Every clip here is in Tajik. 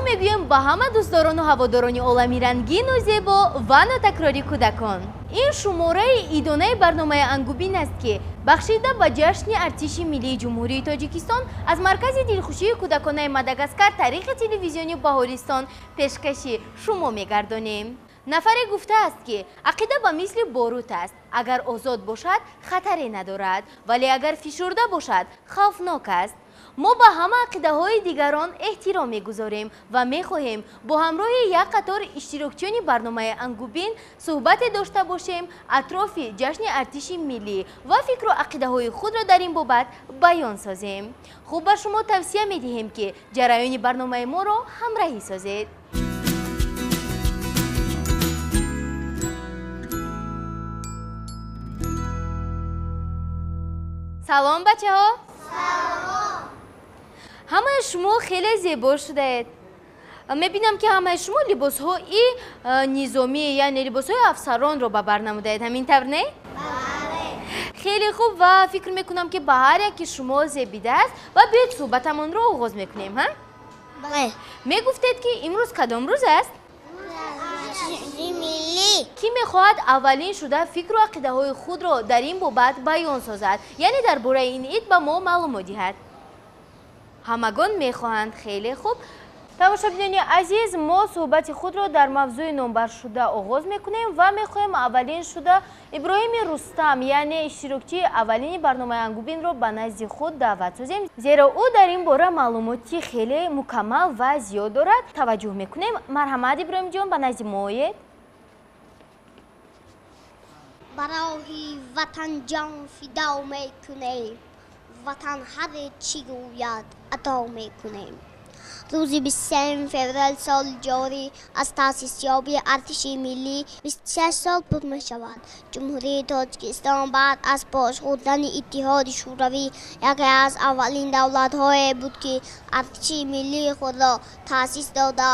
Мегӯем ба ҳама дӯстдорону ҳаводорони олами рангину зебо ва нотакрори кӯдакон. Ин шумораи идонаи барномаи Ангубин аст, ки бахшида ба ҷашни Артиши миллии Ҷумҳурии Тоҷикистон аз маркази дилхушии кӯдаконаи Мадагаскар тариқи телевизиони Баҳористон пешкаши шумо мегардонем. Нафаре гуфтааст, ки ақида ба мисли борут аст. Агар озод бошад, хатаре надорад, вале агар фишурда бошад, хавфнок аст. Мо ба ҳама ақидаҳои дигарон эҳтиром мегузорем ва мехоҳем бо ҳамроҳи як қатор иштирокчиёни барномаи Ангубин суҳбате дошта бошем атрофи ҷашни Артиши миллӣ ва фикру ақидаҳои худро дар ин бобат баён созем. Хуб, ба шумо тавсия медиҳем, ки ҷараёни барномаи моро ҳамраҳӣ созед. Салом, бачаҳо! Салом! Ҳамаи шумо хеле зебо шудаед. Мебинам, ки ҳамаи шумо либосҳои низомӣ, яъне либосҳои афсаронро ба бар намудаед. Ҳамин тавр, не? Бале. Хеле хуб, ва фикр мекунам, ки ба ҳар яки шумо зебидааст, ва биёед суҳбатамонро оғоз мекунем, ҳа? Бале. Мегуфтед, ки имрӯз кадом рӯз аст? Артиши миллӣ. Кӣ мехоҳад аввалин шуда фикру ақидаҳои худро дар ин бобат баён созад, яъне дар бораи ин ид ба мо маълумот диҳад? Ҳамагон мехоҳанд. Хеле хуб. Тамошобинони азиз, мо суҳбати худро дар мавзӯи номбаршуда оғоз мекунем ва мехоҳем аввалин шуда Иброҳими Рустам, яъне иштирокчии аввалини барномаи Ангубинро ба назди худ даъват созем, зеро ӯ дар ин бора маълумоти хеле мукаммал ва зиёд дорад. Таваҷҷӯҳ мекунем. Марҳамат, Иброҳимҷон, ба назди мо оед. Барои ватан ҷон фидо мекунем, ватан ҳар чӣ гӯяд ато мекунем. Рӯзи 23 феврал соли ҷорӣ аз таъсисёбии Артиши миллӣ 26 сол пур мешавад. Ҷумҳурии Тоҷикистон баъд аз пош хӯрдани Иттиҳоди Шӯравӣ яке аз аввалин давлатҳое буд, ки артиши миллии худро таъсис дода,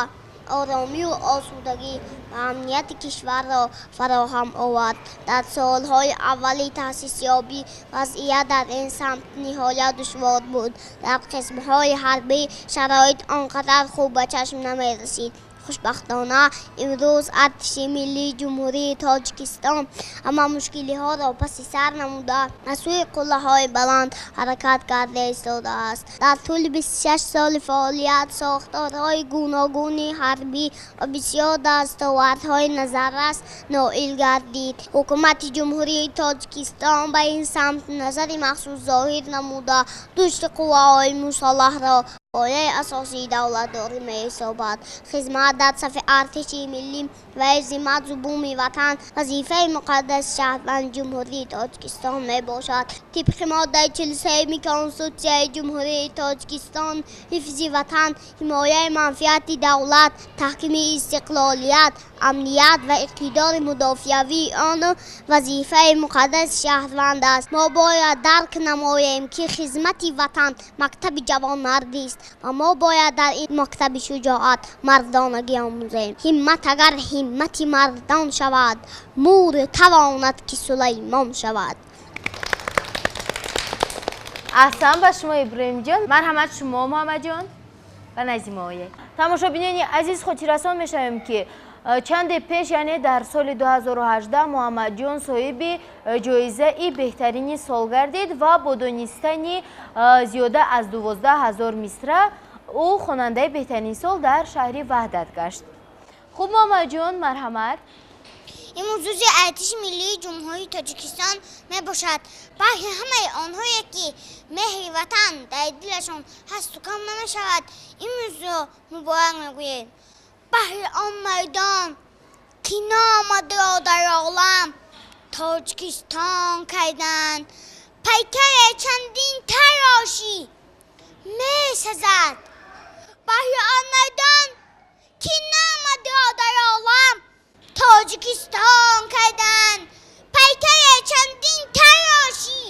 оромию осудагӣ ва амнияти кишварро фароҳам овард. Дар солҳои аввали таъсисёбӣ вазъият дар ин самт ниҳоят душвор буд. Дар қисмҳои ҳарбӣ шароит он қадар хуб ба чашм намерасид. Хушбахтона, имрӯз Артиши миллии Ҷумҳурии Тоҷикистон ҳама мушкилиҳоро паси сар намуда, аз сӯи қуллаҳои баланд ҳаракат карда истодааст. Дар тӯли 26 соли фаъолият сохторҳои гуногуни ҳарбӣ ва бисёр дастовардҳои назаррас ноил гардид. Ҳукумати Ҷумҳурии Тоҷикистон ба ин самт назари махсус зоҳир намуда, рушди қувваҳои мусаллаҳро пояи асосии давлатдорӣ меҳисобад. Хизмат дар сафи Артиши миллӣ ва ҳифзи марзу буми ватан вазифаи муқаддаси шаҳрванди Ҷумҳурии Тоҷикистон мебошад. Тибқи моддаи 43-юми Конститутсияи Ҷумҳурии Тоҷикистон, ҳифзи ватан, ҳимояи манфиати давлат, таҳкими истиқлолият, амният ва иқтидори мудофиавии он вазифаи муқаддаси шаҳрванд аст. Мо бояд дарк намоем, ки хизмати ватан мактаби ҷавонмардист ва мо бояд дар ин мактаби шуҷоат мардонагӣ омӯзем. Ҳиммат агар ҳиммати мардон шавад, мур тавонад, ки Сулаймон шавад. Аҳсан ба шумо, Иброҳимҷон. Марҳамат, шумо, Муҳаммадҷон, ба назди мо оед. Тамошобинони азиз, хотиррасон мешавем, ки чанде пеш, яъне дар соли 2018, Муҳаммадҷон соҳиби ҷоизаи беҳтарини сол гардид ва бо донистани зиёда аз 12 000 мисра ӯ хонандаи беҳтарини сол дар шаҳри Ваҳдат гашт. Хуб, Муҳаммадҷон, марҳамат. Имрӯз рӯзи Артиши миллии Ҷумҳурии Тоҷикистон мебошад. Баҳри ҳамаи онҳое, ки меҳри ватан дар дилашон ҳасту кам намешавад, имрӯзро муборак мегӯем. Баҳри он майдон, ки номадро дар олам Тоҷикистон карданд, пайкаре чандин тарошӣ месазад. Баҳри он майдон, ки номадро дар олам Тоҷикистон карданд, пайкаре чандин тарошӣ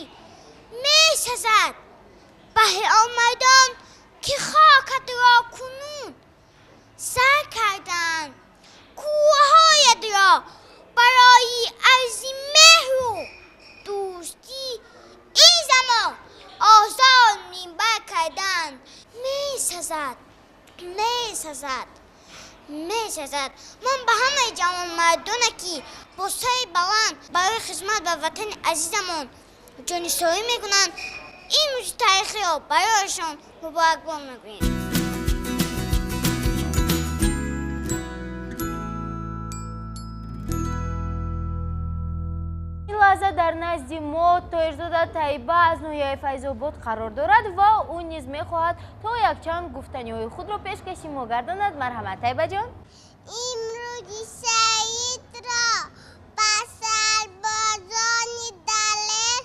месазад. Баҳри он майдон, ки хокатро кунун сар карданд, кӯҳҳоятро барои арзи меҳру дӯстӣ ин замон озод минбар карданд месазад. Месазад, месазад. Ман ба ҳамаи ҷавонмардоне, ки бо сари баланд барои хизмат ба ватани азизамон ҷонисорӣ мекунанд, ин рӯзи таърихиро барояшон муборакбод мегӯем. Ин лаҳза дар назди мо Тоирзода Тайба аз ноҳияи Файзобод қарор дорад ва ӯ низ мехоҳад то якчанд гуфтаниҳои худро пешкаши мо гардонад. Марҳамат, Тайбаҷон. Имрӯзи саидро ба сарбозони далер,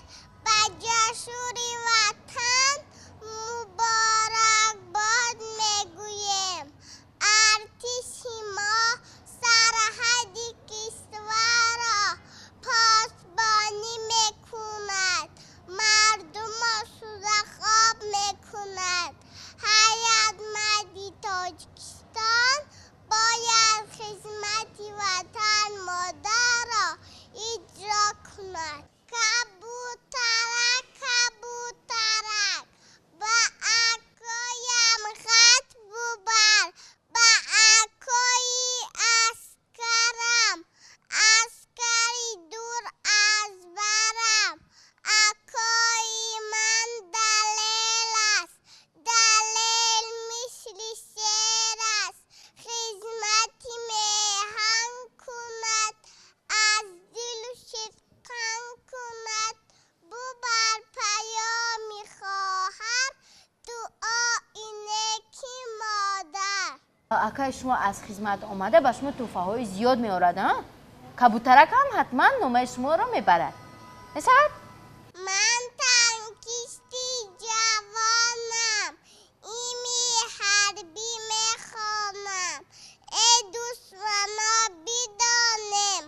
ба ҷасури ватан муборакбод мегӯем. Артиши мо сарҳади кишварро посбонӣ мекунад, мардумро сӯзахоб мекунад. Ҳар як марди Тоҷикистон бояд хизмати ватан модарро иҷро кунад. Кабутарак, кабутарак, ба акоям хат бубар, ба акои аскарам, аскари дур аз барам. Акои ман далел аст, далел мисли шер аст, хизмати меҳан кунад, аз дилу шидқан кунад. Бубар паёми хоҳар, дуои неки модар. Акаи шумо аз хизмат омада ба шумо тӯҳфаҳои зиёд меорад, а? Кабутарак ҳам ҳатман номаи шуморо мебарад. Мешавад? Ман танкисти ҷавонам, ими ҳарбӣ мехонам. Эй душмано, бидонем,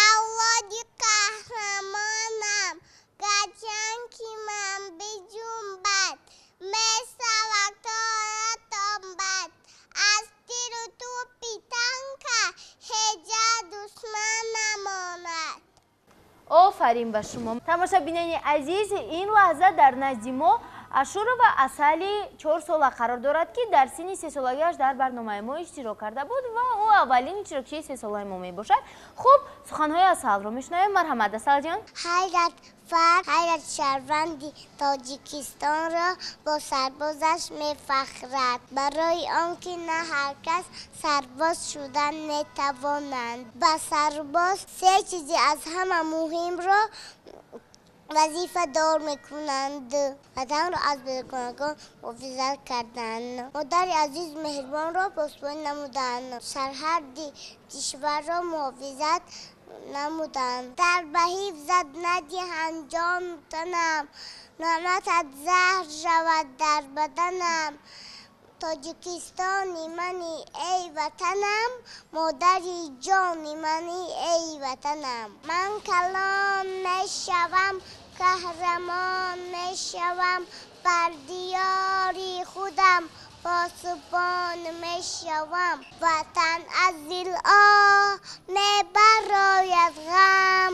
авлоди қаҳрамонам. Гарчанд ки ман биҷунбад, мешавад торатон бад. Аз тиру тӯпи танка ҳеҷа душман намонад. Офарин ба шумо. Тамошабинони азиз, ин лаҳза дар назди мо Ашурова Асали 4 сола қарор дорад, ки дар синни 3 солагиаш дар барномаи мо иштирок карда буд ва ӯ аввалин иштирокчии 3 солаи мо мебошад. Хуб, суханҳои Асалро мешунавем. Марҳамат, Асалҷон. Ҳар як фард, ҳар як шаҳрванди Тоҷикистонро бо сарбозаш мефахрад, барои он ки на ҳар кас сарбоз шудан метавонанд. Ба сарбоз се чизи аз ҳама муҳимро вазифадор мекунанд: ватанро аз бегонагон муҳофизат кардан, модари азизу меҳрибонро посбонӣ намудан, сарҳадди кишварро муҳофизат намудан. Дар ба ҳифзат надиҳанд ҷону танам, лаънатат заҳр шавад дар баданам. Тоҷикистони мани, эй ватанам, модари ҷони мани, эй ватанам. Ман калон мешавам, қаҳрамон мешавам, бар диёри худам посбон мешавам. Ватан аз дил оҳ мебарояд ғам,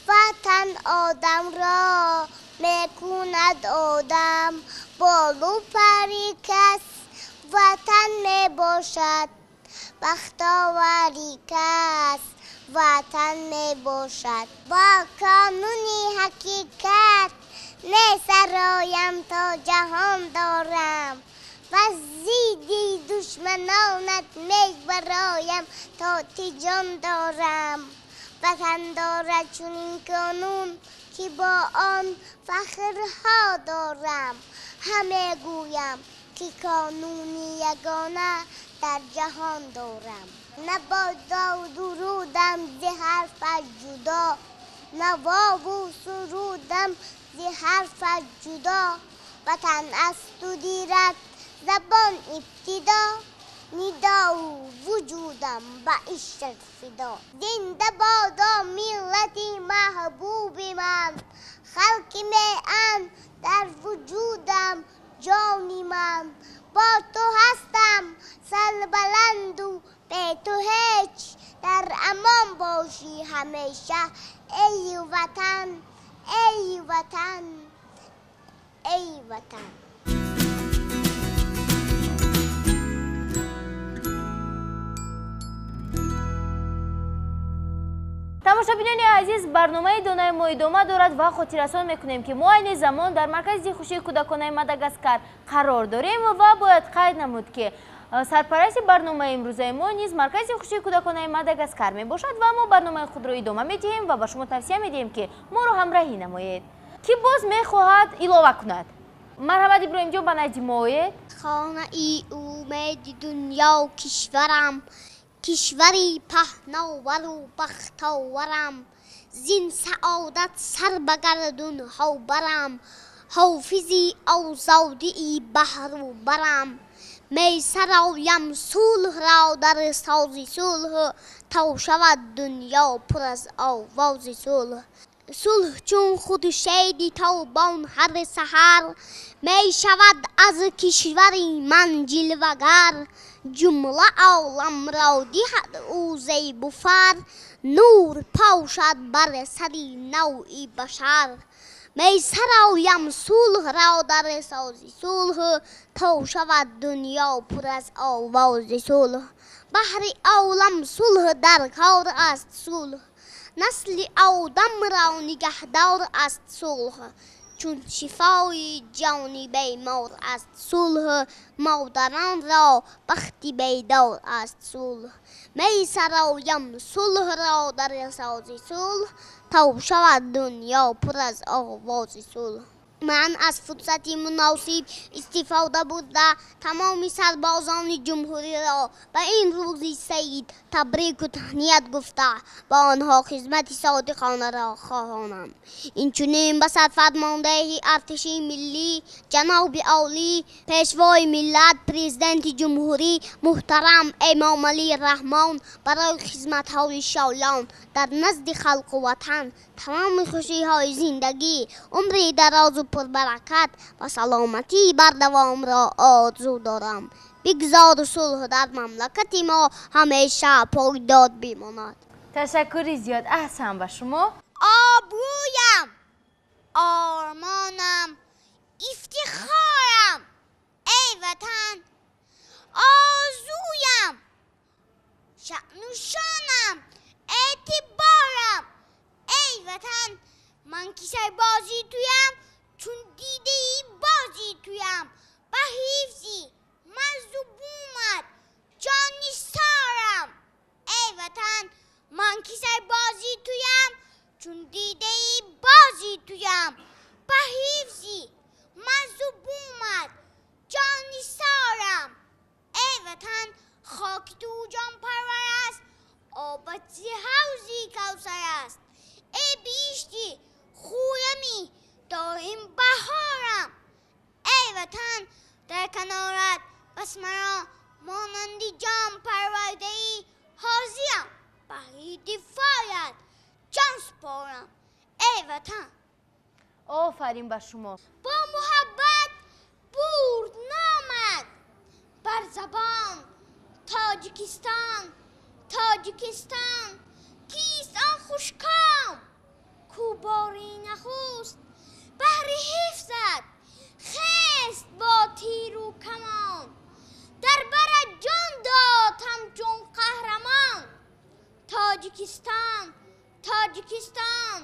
ватан одамро мекунад одам. Болу пари кас ватан мебошад, бахтовари кас ватан мебошад. Бо қонуни ҳақиқат месароям то ҷаҳон дорам ва зидди душманонат мебароям то ки ҷон дорам. Ватан дорад чунин қонун, ки бо он фахрҳо дорам. Ҳаме гӯям, ки қонуни ягона дар ҷаҳон дорам. Набодо дурудам зи ҳарфат ҷудо, навову сурудам зи ҳарфат ҷудо. Ватан аз ту дирад забон ибтидо, нидоу вуҷудам ба ишқат фидо. Зинда бодо миллати маҳбуби ман, халқи меан дар вуҷудам ҷони ман. Бо ту ҳастам сарбаланду бе ту ҳеҷ, дар амон бошӣ ҳамеша, эй ватан, эй ватан, эй ватан. Тамошобинони азиз, барномаи донаи мо идома дорад ва хотиррасон мекунем, ки мо айни замон дар маркази хушии кӯдаконаи Мадагаскар қарор дорем ва бояд қайд намуд, ки сарпарасти барномаи имрӯзаи мо низ маркази хушии кӯдаконаи Мадагаскар мебошад ва мо барномаи худро идома медиҳем ва ба шумо тавсия медиҳем, ки моро ҳамроҳӣ намоед. Кӣ боз мехоҳад илова кунад? Марҳамат, Иброҳимҷон, ба назди мо оед. Хонаи умеди дунё кишварам, кишвари паҳновару бахтоварам, зин саодат сар ба гардунҳо барам, ҳофизи озодии баҳру барам. Месароям сулҳро дар сози сулҳ, то шавад дунё пур аз овози сулҳ. Сулҳ чун хуршеди тобон ҳар саҳар мешавад аз кишвари ман ҷилвагар. Ҷумла оламро диҳад ӯ зебу фар, нур пошад бар сари навъи башар. Месароям сулҳро дар сози сулҳ, то шавад дунё пур аз овози сулҳ. Баҳри олам сулҳ дар кор аст, сулҳ насли одамро нигаҳдор аст, сулҳ чун шифои ҷони бемор аст, сулҳ модаронро бахти бедор аст, сулҳ. Месароям сулҳро дар сози сулҳ, то шавад дунё пур аз овози сулҳ. Ман аз фурсати муносиб истифода бурда, тамоми сарбозони ҷумҳуриро ба ин рӯзи саид табрику таҳният гуфта, ба онҳо хизмати содиқонаро хоҳонам. Инчунин ба сарфармондеҳи артиши миллӣ ҷаноби олӣ, пешвои миллат, президенти ҷумҳурӣ муҳтарам Эмомалӣ Раҳмон барои хизматҳои шоён дар назди халқу ватан тамоми хушиҳои зиндагӣ, умри дарозу пурбаракат ва саломатии бардавомро орзу дорам. Бигзор сулҳ дар мамлакати мо ҳамеша пойдор бимонад. Ташаккури зиёд, аҳсан ба шумо. Обрӯям, ормонам, ифтихорам, эй ватан, орзуям, шаъну шонам, эътиборам, эй ватан. Ман ки сарбози туям, чун дидаи бози туям, ба ҳифзи марзу бумат ҷоннисорам, эй ватан. Ман ки сарбози туям, чун дидаи бози туям, ба ҳифзи марзу бумат ҷоннисорам, эй ватан. Хоки ту ҷонпарвар аст, обат зи ҳавзи кавсар аст, эй биҳишти хуррамӣ доим баҳорам, эй ватан. Дар канорат бас маро монанди ҷон парвардаи ҳозирам, баҳри дифоят ҷон супорам, эй ватан. Офарин ба шумо. Бо муҳаббат бурд номад бар забон Тоҷикистон, Тоҷикистон. Кист он хушком, ку бори нахуст баҳри ҳифзат хест бо тиру камон, дар барат ҷон дод ҳамчун қаҳрамон. Тоҷикистон, Тоҷикистон.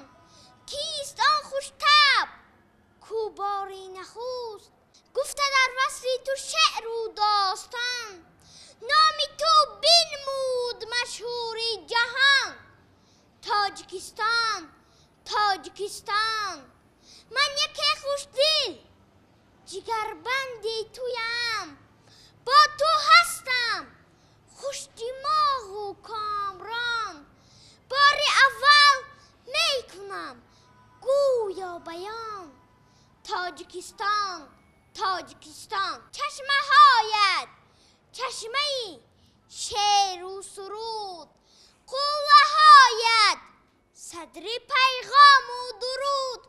Кист он хуштаб, ку бори нахуст гуфта дар васли ту шеъру достон, номи ту бинмуд машҳури ҷаҳон. Тоҷикистон, Тоҷикистон. Ман яке хушдил ҷигарбанди туям, бо ту ҳастам хушдимоғу комрон. Бори аввал мекунам гӯё баён. Тоҷикистон, Тоҷикистон. Чашмаҳоят чашмаи шеру суруд, қуллаҳоят садри пайғому дуруд,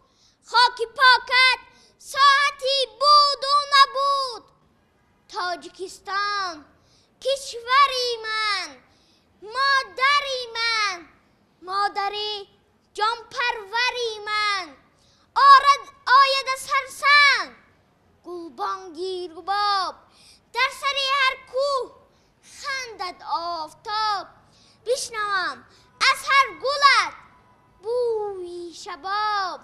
хоки покат соати буду набуд. Тоҷикистон кишвари ман, модари ман, модари ҷонпарвари ман. Орад ояд аз ҳар санг гулбонги рубоб, дар сари ҳар кӯҳ хандад офтоб. Бишнавам аз ҳар гулат шабоб.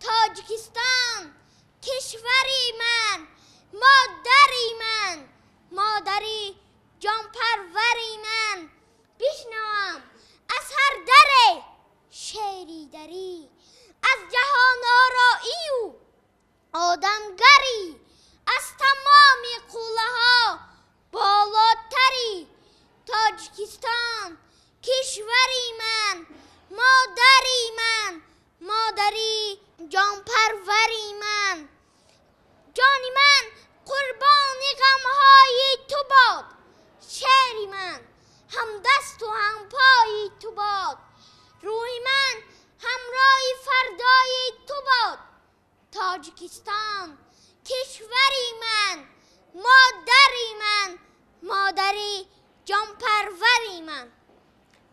Тоҷикистон кишвари ман, модари ман, модари ҷонпарвари ман. Бишнавам аз ҳар даре шеъри дарӣ, аз ҷаҳонороию одамгарӣ, аз тамоми қуллаҳо болотарӣ. Тоҷикистон кишвари ман, модари ман, модари ҷонпарвари ман. Ҷони ман қурбони ғамҳои ту бод, шеъри ман ҳамдасту ҳампои ту бод, рӯҳи ман ҳамроҳи фардои ту бод. Тоҷикистон кишвари ман, модари ман, модари ҷонпарвари ман.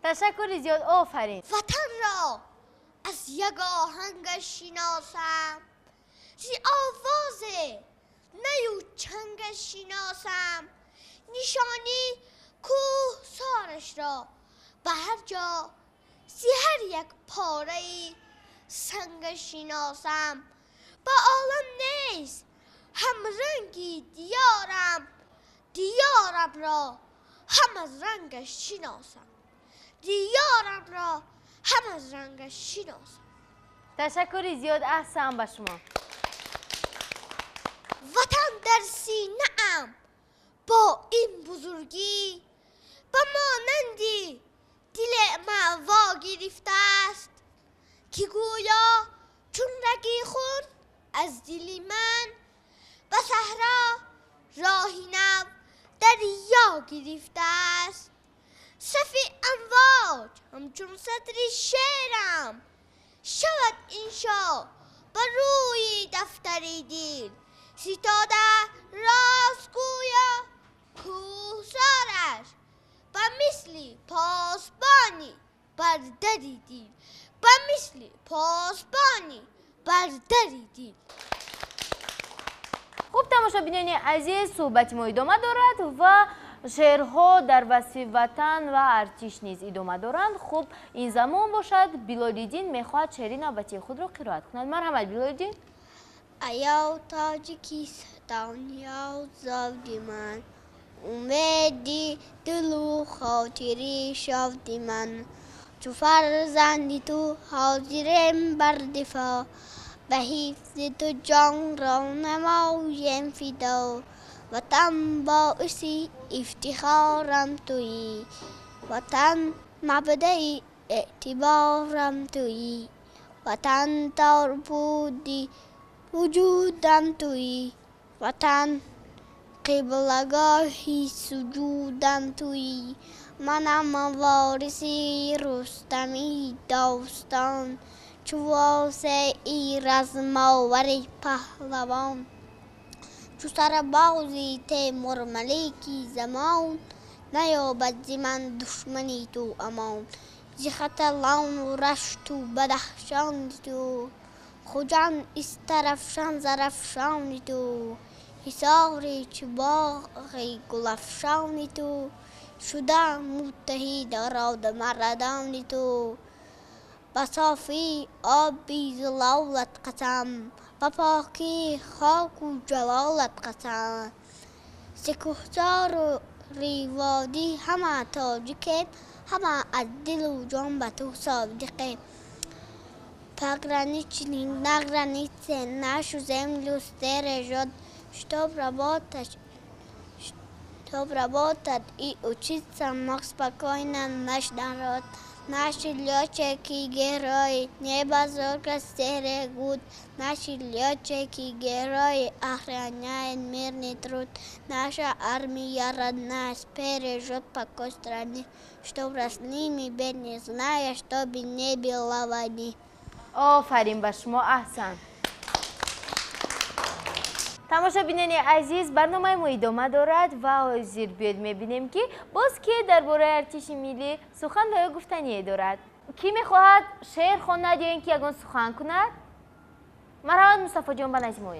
Ташаккури зиёд, офарин. Ватанро аз як оҳангаш шиносам, зи овозе наю чангаш шиносам. Нишони кӯҳсорашро ба ҳар ҷо, зи ҳар як пораи сангаш шиносам. Ба олам нест ҳамранги диёрам, диёрамро ҳам аз рангаш шиносам, диёрамро ҳам аз рангаш шиносам. Ташаккури зиёд, аҳсан ба шумо. Ватан дар синаам бо ин бузургӣ, ба монанди дили маъво гирифтааст, ки гӯё чун раги хун аз дили ман ба саҳро роҳи нав дарё гирифтааст. Сафи амвоҷ ҳамчун сатри шеърам шавад иншо ба рӯи дафтари дил. Ситода рост гӯё кӯҳсораш ба мисли посбони бар дари дил, ба мисли посбони бар дари дил. Хуб, тамошобинони азиз, суҳбати мо идома дорад ва шеърҳо дар васфи ватан ва артиш низ идома доранд. Хуб, ин замон бошад, Билолиддин мехоҳад шеъри навбатии худро қироат кунад. Марҳамат, Билолиддин. Аё Тоҷикистон, ё зовди ман, умеди дилу хотири шовди ман. Чу фарзанди ту ҳозирем бар дифоъ, ба ҳифзи ту ҷонро намоем фидо. Ватан боиси ифтихорам туӣ, ватан мабдаи эътиборам туӣ, ватан торпуди вуҷудам туӣ, ватан қиблагоҳи суҷудам туӣ. Манам вориси Рустами достон, чу восеи размовари паҳлавон, чу сарбози Темурмалики замон, наёбад зи ман душмани ту амон. Зи Хатлону Рашту Бадахшони ту, Хуҷанд Истарафшан Зарафшони ту, Ҳисори чу боғи гулафшони ту, шуда муттаҳид родмардони ту. Ба софии оби зулолат қасам, ба покии хоку ҷалолат қасам. Зи кӯҳсору риводӣ ҳама тоҷикем, ҳама аз дилу ҷон ба ту содиқем. Пограничник на границе нашу землю стережет, чтоб работать и учиться мог спокойно наш народ. Наши летчики-герои небо зорко стерегут, наши летчики-герои охраняют мирный труд. Наша армия родная сбережет покой страны, чтоб росли мы бед, не зная, чтобы не было войны. Офарин ба шумо, аҳсан. Тамошобинони азиз, барномаи мо идома дорад ва ҳозир биёед мебинем, ки боз ки дар бораи артиши миллӣ сухан ва ё гуфтание дорад. Кӣ мехоҳад шеър хонад ё ин ки ягон сухан кунад? Марҳамат, Мустафоҷон, ба назди мо.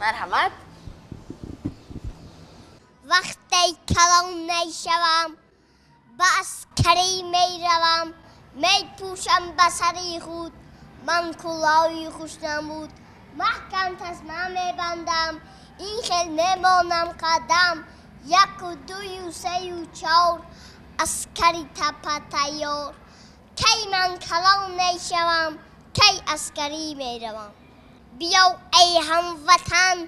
Марҳамат. Вақте калон мешавам, ба аскарӣ меравам, Мепӯшам ба сари худ ман кулоҳи хушнамуд. Маҳкам тасма мебандам, ин хел мемонам қадам. Яку дую сею чор, аскари тапа тайёр. Кай ман калон мешавам, кай аскарӣ меравам. Биё эй ҳамватан,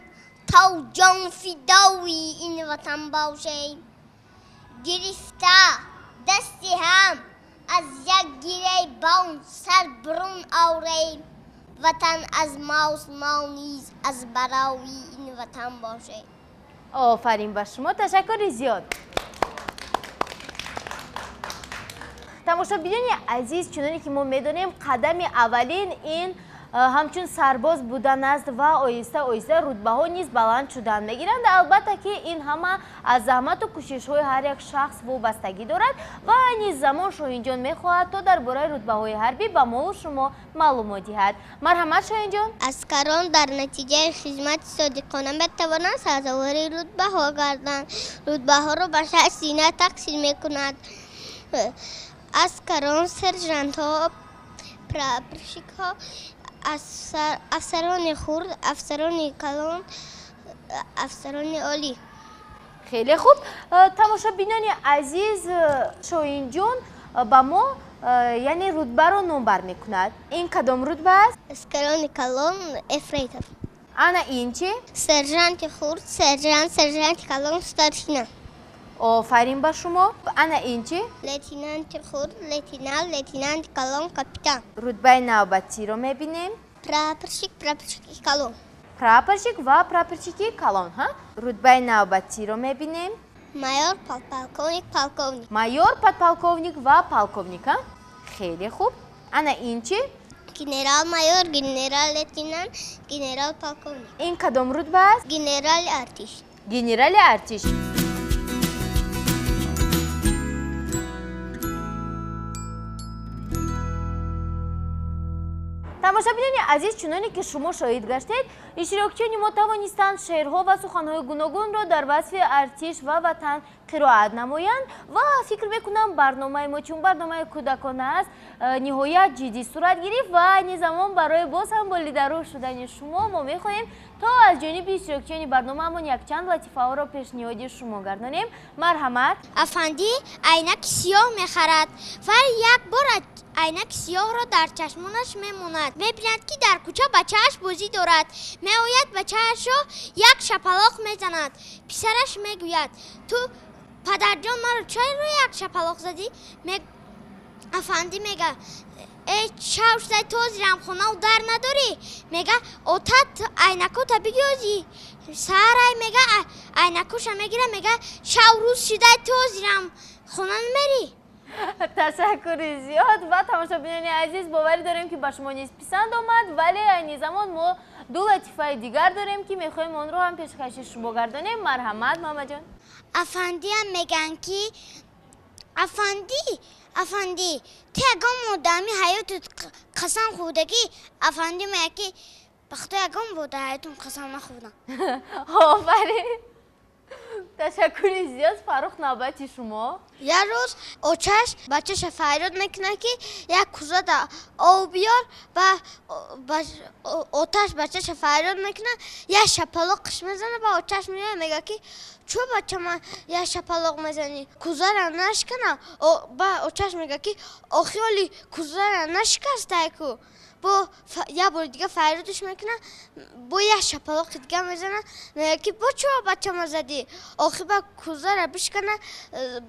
то ҷонфидои ин ватан бошем. Гирифта дасти ҳам аз як гиребон сар бурун орем. Ватан аз мост, мо низ аз барои ин ватан бошем. Офарин ба шумо, ташаккури зиёд. Тамошобинони азиз, чуноне ки мо медонем, қадами аввалин ин ҳамчун сарбоз будан аст ва оҳиста оҳиста рутбаҳо низ баланд шудан мегиранд. Албатта ки ин ҳама аз заҳмату кӯшишҳои ҳар як шахс вобастагӣ дорад ва айни замон Шоҳинҷон мехоҳад то дар бораи рутбаҳои ҳарбӣ ба мову шумо маълумот диҳад. Марҳамат, Шоҳинҷон. Аскарон дар натиҷаи хизмати содиқона метавонанд сазовори рутбаҳо гарданд. Рутбаҳоро ба шаш зина тақсим мекунад. Аскарон, сержантҳо, прапорщикҳо, афсарони хурд, афсарони калон, афсарони олӣ. Хеле хуб. Тамошобинони азиз, Шоҳинҷон ба мо яъне рутбаро номбар мекунад. Ин кадом рутба аст? Аскарони калон, ефрейтор. Ана ин чи? Сержанти хурд, сержант, сержанти калон, старшина. Офарин ба шумо. Ана ин чи? Лейтенанти хурд, лейтенант, лейтенанти калон, капитан. Рутбаи навбатиро мебинем. Прапорщик, прапорщики калон. Прапорщик ва прапорщики калон, ҳа? Рутбаи навбатиро мебинем. Майор, подполковник, полковник. Майор, подполковник ва полковник, ҳа? Хеле хуб. Ана ин чи? Генерал-майор, генерал-лейтенант, генерал-полковник. Ин кадом рутба аст? Генерали артиш. Генерали артиш. Тамошобинони азиз, чуноне ки шумо шоҳид гаштед, иштирокчиёни мо тавонистанд шеърҳо ва суханҳои гуногунро дар васфи артиш ва ватан қироат намоянд ва фикр мекунам барномаи мо чун барномаи кӯдакона аст, ниҳоят ҷиддӣ сурат гирифт ва айни замон барои боз ҳам болидарӯҳ шудани шумо мо мехоҳем то аз ҷониби иштирокчиёни барномаамон якчанд латифаҳоро пешниҳоди шумо гардонем. Марҳамат. Афандӣ айнаки сиёҳ мехарад. Вале як бор айнаки сиёҳро дар чашмонаш мемонад. Мебинад, ки дар кӯча бачааш бозӣ дорад. Меояд, бачаашро як шапалоқ мезанад. Писараш мегӯяд: ту падарҷон, маро чаро як шапалоқ задӣ? Афандӣ мега: эй шав шудай, ту ҳозирам хонаву дар надорӣ? Мега: отат айнакота бигёзӣ. Саҳарай мега, айнакоша мегира, мега: шав рӯз шудай, ту ҳозирам хона намерӣ. Ташаккури зиёд ва тамошобинони азиз, боварӣ дорем, ки ба шумо низ писанд омад, вале айни замон мо ду латифаи дигар дорем, ки мехоҳем онро ҳам пешкаши шумо гардонем. Марҳамат, Муҳаммадҷон. Афандиам мегӯянд, ки афандӣ, афандӣ, ту ягон одами ҳаётат қасам хӯрдагӣ? Афандӣ мегӯяд, ки ба худо ягон бор дар ҳаётам қасам нахӯрдам. Офарин. Ташаккури зиёд. Фаррух, навбати шумо. Як рӯз очаш бачаша фарёд мекунад, ки як кӯза дар об биёр ва оташ бачаша фарёд мекунад, як шапалоқш мезанад ва очаш меояд, мегӯяд, ки чӯ бача ман як шапалоқ мезанӣ, кӯзара нашкана. Ба очаш мегӯяд, ки охи оли кӯзара нашикастай ку. Бо як бори дига фарёдш мекунад, бо як шапалоқи дига мезанад, мегӯяд, ки бо чӯ бача ма задӣ, охи ба кӯзара бишкана,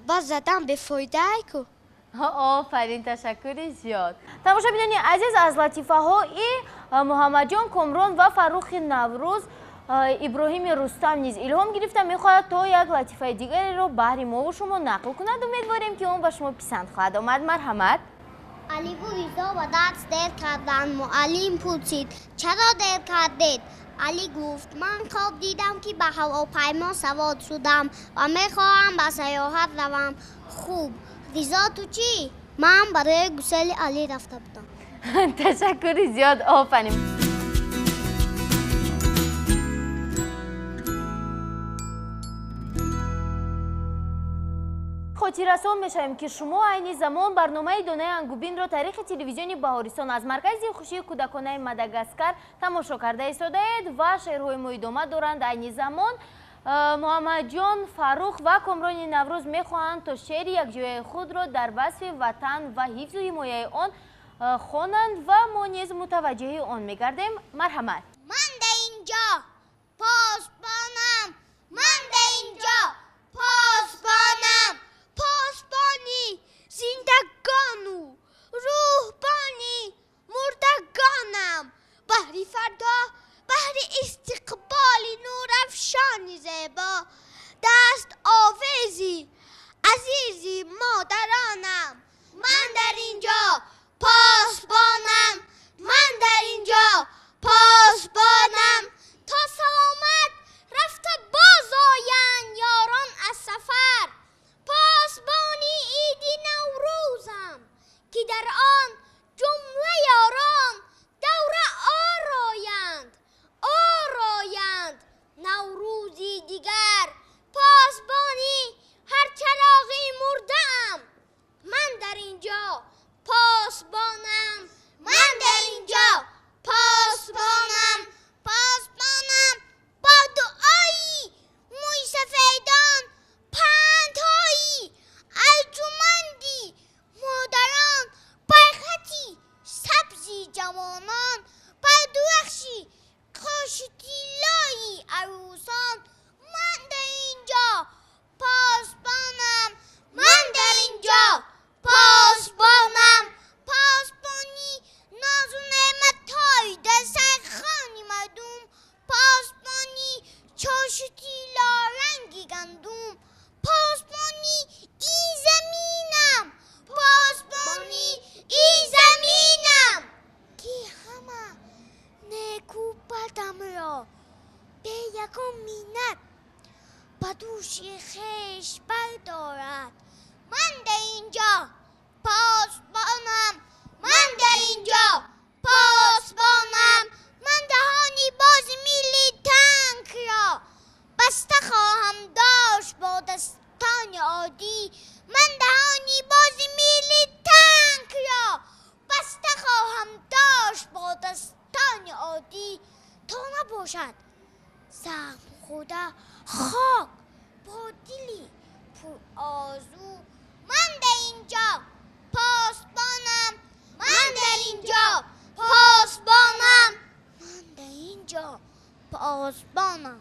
ба задан бефоидаай ку. Офарин, ташаккури зиёд. Тамошобинони азиз, аз латифаҳои Муҳаммадҷон Комрон ва Фаррухи Наврӯз Иброҳими Рустам низ илҳом гирифта мехоҳад то як латифаи дигареро баҳри мову шумо нақл кунад. Умедворем, ки он ба шумо писанд хоҳад омад. Марҳамат. Аливу Ризо ба дарс дер карданд. Муаллим пурсид: чаро дер кардед? Али гуфт: ман хоб дидам, ки ба ҳавопаймо савор шудам ва мехоҳам ба сайёҳат равам. Хуб, Ризо, ту чӣ? Ман барои гусели Али рафта будам. Ташаккури зиёд, офарин. Хотиррасон мешавем, ки шумо айни замон барномаи Донаи Ангубинро тариқи телевизиони Баҳористон аз маркази хушии кӯдаконаи Мадагаскар тамошо карда истодаед ва шеърҳои мо идома доранд. Айни замон Муҳаммадҷон, Фаррух ва Комрони Наврӯз мехоҳанд то шеъри якҷояи худро дар васфи ватан ва ҳифзу ҳимояи он хонанд ва мо низ мутаваҷҷеҳи он мегардем. Марҳамат. Ман дар инҷо посбонам, ман дар инҷо посбонам, посбони зиндагону рӯҳбони мурдагонам, баҳри фардо, баҳри истиқболи нурафшони зебо, даст овези азизи модаронам. Ман дар инҷо посбонам, ман дар инҷо посбонам, то саломат рафта боз оянд ёрон аз сафар. Посбони иди Наврӯзам, ки дар он ҷумла ёрон давра ороянд, ороянд Наврӯзи дигар. Посбони ҳар чароғи мурдаам, ман дар инҷо посбонам, ман дар инҷо посбонам, посбонам бо дуои мӯйсафедон, пандҳои арҷуманди модарон, баракати сабзи ҷавонон, бардурахши қоши тиллои арӯсон. Ман дар инҷо посбонам, ман дар инҷо посбонам, посбони нозу неъматҳои дастархони мардум, посбони чошу тиллоранги гандум, посбони ин заминам, посбони ин заминам, ки ҳама неку бадамро бе ягон миннат ба дӯши хеш бардорад. Ман дар инҷо посбонам, ман дар инҷо посбонам, ман даҳони бози милли танкро баста хоҳам дошт бо дастони оддӣ. Ман даҳони бози милли танкро баста хоҳам дошт бо дастони оддӣ, то набошад захм хӯрда хок бо дили пурорзу. Ман дар инҷо посбонам, ман дар инҷо посбонам, ман дар инҷо посбонам.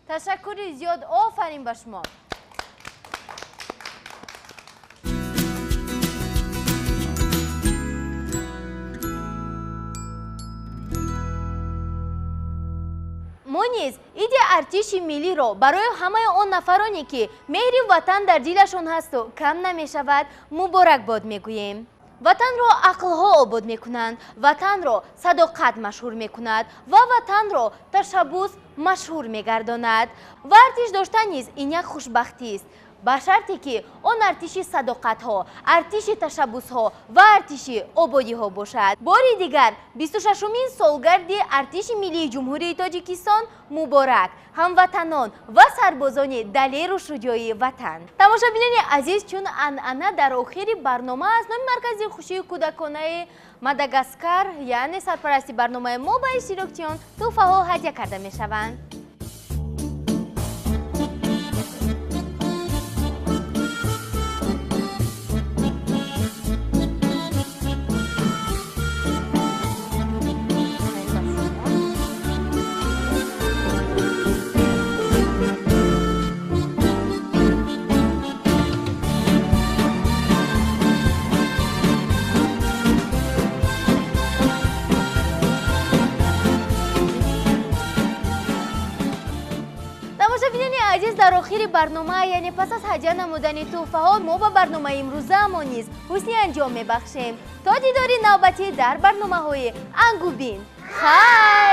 Ташаккури зиёд, офарин ба шумо. Мо низ иди артиши миллиро барои ҳамаи он нафароне, ки меҳри ватан дар дилашон ҳасту кам намешавад, муборакбод мегӯем. Ватанро ақлҳо обод мекунанд, ватанро садоқат машҳур мекунад ва ватанро ташаббус машҳур мегардонад. Ва артиш доштан низ ин як хушбахтист, ба шарте ки он артиши садоқатҳо, артиши ташаббусҳо ва артиши ободиҳо бошад. Бори дигар 26-умин солгарди артиши миллии Ҷумҳурии Тоҷикистон муборак, ҳамватанон ва сарбозони далеру шуҷоии ватан. Тамошобинони азиз, чун анъана дар охири барнома аз номи маркази хушии кӯдаконаи Мадагаскар, яъне сарпарасти барномаи мо, ба иштирокчиён тӯҳфаҳо ҳадя карда мешаванд. Азиз, дар охири барнома, яъне пас аз ҳадя намудани тӯҳфаҳо, мо ба барномаи имрӯзаамон низ ҳусни анҷом мебахшем. То дидори навбатӣ дар барномаҳои Ангубин. Хайр!